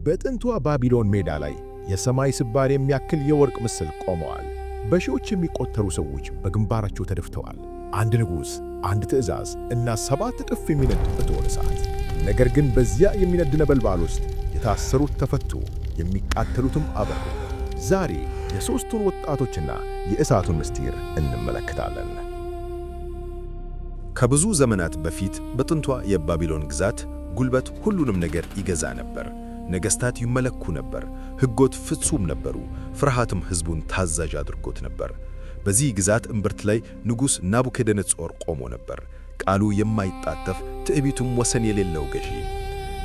በጥንቷ ባቢሎን ሜዳ ላይ የሰማይ ስባር የሚያክል የወርቅ ምስል ቆመዋል። በሺዎች የሚቆጠሩ ሰዎች በግንባራቸው ተደፍተዋል። አንድ ንጉሥ፣ አንድ ትእዛዝ እና 7 እጥፍ የሚነድ እቶነ እሳት። ነገር ግን በዚያ የሚነድ ነበልባል ውስጥ የታሰሩት ተፈቱ፣ የሚቃጠሉትም አበሩ። ዛሬ የሦስቱን ወጣቶችና የእሳቱን ምስጢር እንመለከታለን። ከብዙ ዘመናት በፊት በጥንቷ የባቢሎን ግዛት ጉልበት ሁሉንም ነገር ይገዛ ነበር። ነገሥታት ይመለኩ ነበር፣ ሕጎች ፍጹም ነበሩ፣ ፍርሃትም ሕዝቡን ታዛዥ አድርጎት ነበር። በዚህ ግዛት እምብርት ላይ ንጉሥ ናቡከደነጾር ቆሞ ነበር። ቃሉ የማይጣተፍ ትዕቢቱም ወሰን የሌለው ገዢ።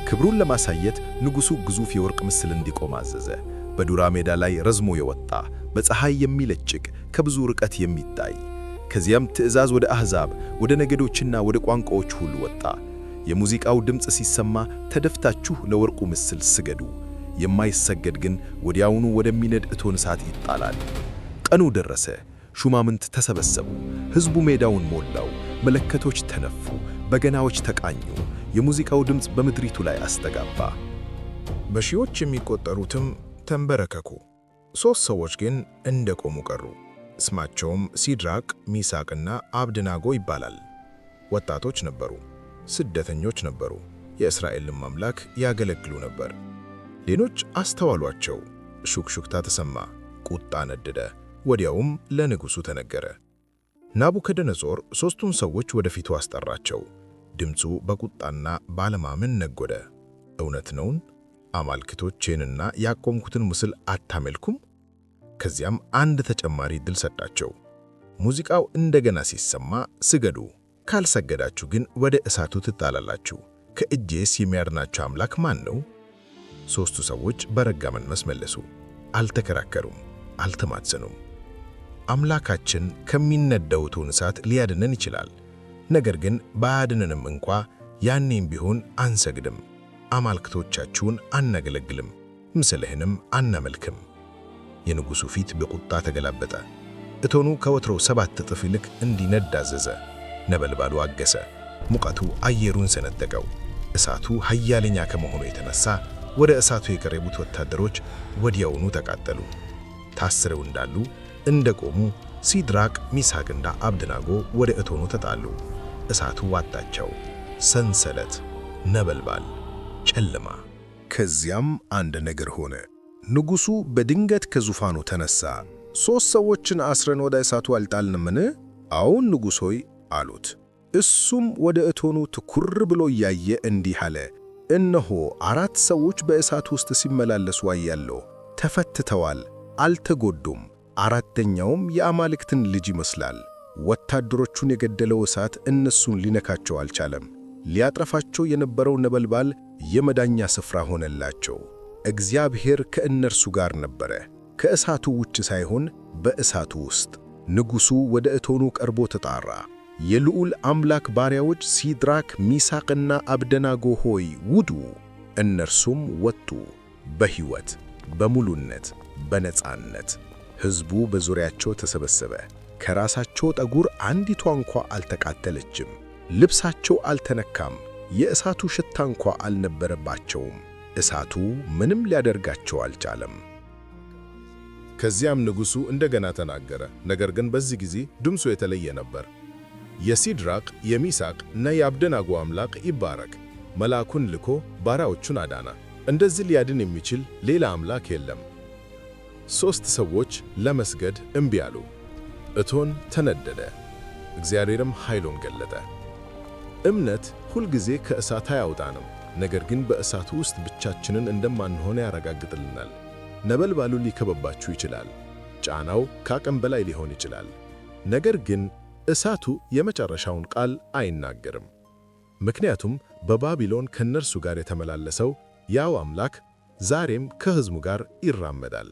ክብሩን ለማሳየት ንጉሡ ግዙፍ የወርቅ ምስል እንዲቆም አዘዘ። በዱራ ሜዳ ላይ ረዝሞ የወጣ፣ በፀሐይ የሚለጭቅ፣ ከብዙ ርቀት የሚታይ። ከዚያም ትእዛዝ ወደ አሕዛብ፣ ወደ ነገዶችና ወደ ቋንቋዎች ሁሉ ወጣ። የሙዚቃው ድምፅ ሲሰማ ተደፍታችሁ ለወርቁ ምስል ስገዱ። የማይሰገድ ግን ወዲያውኑ ወደሚነድ እቶን እሳት ይጣላል። ቀኑ ደረሰ። ሹማምንት ተሰበሰቡ። ሕዝቡ ሜዳውን ሞላው። መለከቶች ተነፉ፣ በገናዎች ተቃኙ። የሙዚቃው ድምፅ በምድሪቱ ላይ አስተጋባ። በሺዎች የሚቆጠሩትም ተንበረከኩ። ሦስት ሰዎች ግን እንደ ቆሙ ቀሩ። ስማቸውም ሲድራቅ፣ ሚሳቅና አብደናጎ ይባላል። ወጣቶች ነበሩ፣ ስደተኞች ነበሩ፣ የእስራኤልን አምላክ ያገለግሉ ነበር። ሌሎች አስተዋሏቸው። ሹክሹክታ ተሰማ፣ ቁጣ ነደደ። ወዲያውም ለንጉሡ ተነገረ። ናቡከደነጾር ሦስቱን ሰዎች ወደፊቱ አስጠራቸው። ድምፁ በቁጣና ባለማመን ነጎደ። እውነት ነውን? አማልክቶቼንና ያቆምኩትን ምስል አታመልኩም? ከዚያም አንድ ተጨማሪ ዕድል ሰጣቸው። ሙዚቃው እንደገና ሲሰማ ስገዱ፣ ካልሰገዳችሁ ግን ወደ እሳቱ ትጣላላችሁ። ከእጄስ የሚያድናችሁ አምላክ ማን ነው? ሦስቱ ሰዎች በረጋ መንፈስ መለሱ። አልተከራከሩም፣ አልተማጸኑም። አምላካችን ከሚነደው እቶን እሳት ሊያድነን ይችላል። ነገር ግን ባያድነንም እንኳ ያኔም ቢሆን አንሰግድም፣ አማልክቶቻችሁን አናገለግልም፣ ምስልህንም አናመልክም። የንጉሡ ፊት በቁጣ ተገላበጠ። እቶኑ ከወትሮው 7 እጥፍ ይልቅ እንዲነድ አዘዘ። ነበልባሉ አገሰ። ሙቀቱ አየሩን ሰነጠቀው። እሳቱ ኃያለኛ ከመሆኑ የተነሳ ወደ እሳቱ የቀረቡት ወታደሮች ወዲያውኑ ተቃጠሉ። ታስረው እንዳሉ እንደቆሙ ሲድራቅ፣ ሚሳቅና አብደናጎ ወደ እቶኑ ተጣሉ። እሳቱ ዋጣቸው። ሰንሰለት፣ ነበልባል፣ ጨለማ። ከዚያም አንድ ነገር ሆነ። ንጉሡ በድንገት ከዙፋኑ ተነሳ። "ሦስት ሰዎችን አስረን ወደ እሳቱ አልጣልንምን?" "አዎን ንጉሥ ሆይ" አሉት። እሱም ወደ እቶኑ ትኩር ብሎ እያየ እንዲህ አለ፣ "እነሆ አራት ሰዎች በእሳት ውስጥ ሲመላለሱ አያለሁ። ተፈትተዋል፣ አልተጎዱም። አራተኛውም የአማልክትን ልጅ ይመስላል።" ወታደሮቹን የገደለው እሳት እነሱን ሊነካቸው አልቻለም። ሊያጠፋቸው የነበረው ነበልባል የመዳኛ ስፍራ ሆነላቸው። እግዚአብሔር ከእነርሱ ጋር ነበረ፣ ከእሳቱ ውጭ ሳይሆን በእሳቱ ውስጥ። ንጉሡ ወደ እቶኑ ቀርቦ ተጣራ። "የልዑል አምላክ ባሪያዎች ሲድራክ፣ ሚሳቅና አብደናጎ ሆይ ውጡ!" እነርሱም ወጡ፣ በሕይወት፣ በሙሉነት፣ በነጻነት። ሕዝቡ በዙሪያቸው ተሰበሰበ። ከራሳቸው ጠጉር አንዲቷ እንኳ አልተቃጠለችም። ልብሳቸው አልተነካም። የእሳቱ ሽታ እንኳ አልነበረባቸውም። እሳቱ ምንም ሊያደርጋቸው አልቻለም። ከዚያም ንጉሡ እንደገና ተናገረ። ነገር ግን በዚህ ጊዜ ድምፁ የተለየ ነበር። "የሲድራቅ፣ የሚሳቅ እና የአብደናጎ አምላክ ይባረክ። መልአኩን ልኮ ባሪያዎቹን አዳነ። እንደዚህ ሊያድን የሚችል ሌላ አምላክ የለም።" ሦስት ሰዎች ለመስገድ እምቢ አሉ። እቶን ተነደደ፣ እግዚአብሔርም ኃይሉን ገለጠ። እምነት ሁልጊዜ ከእሳት አያወጣንም፣ ነገር ግን በእሳቱ ውስጥ ብቻችንን እንደማንሆን ያረጋግጥልናል። ነበልባሉ ሊከበባችሁ ይችላል። ጫናው ከአቅም በላይ ሊሆን ይችላል። ነገር ግን እሳቱ የመጨረሻውን ቃል አይናገርም። ምክንያቱም በባቢሎን ከእነርሱ ጋር የተመላለሰው ያው አምላክ ዛሬም ከሕዝቡ ጋር ይራመዳል።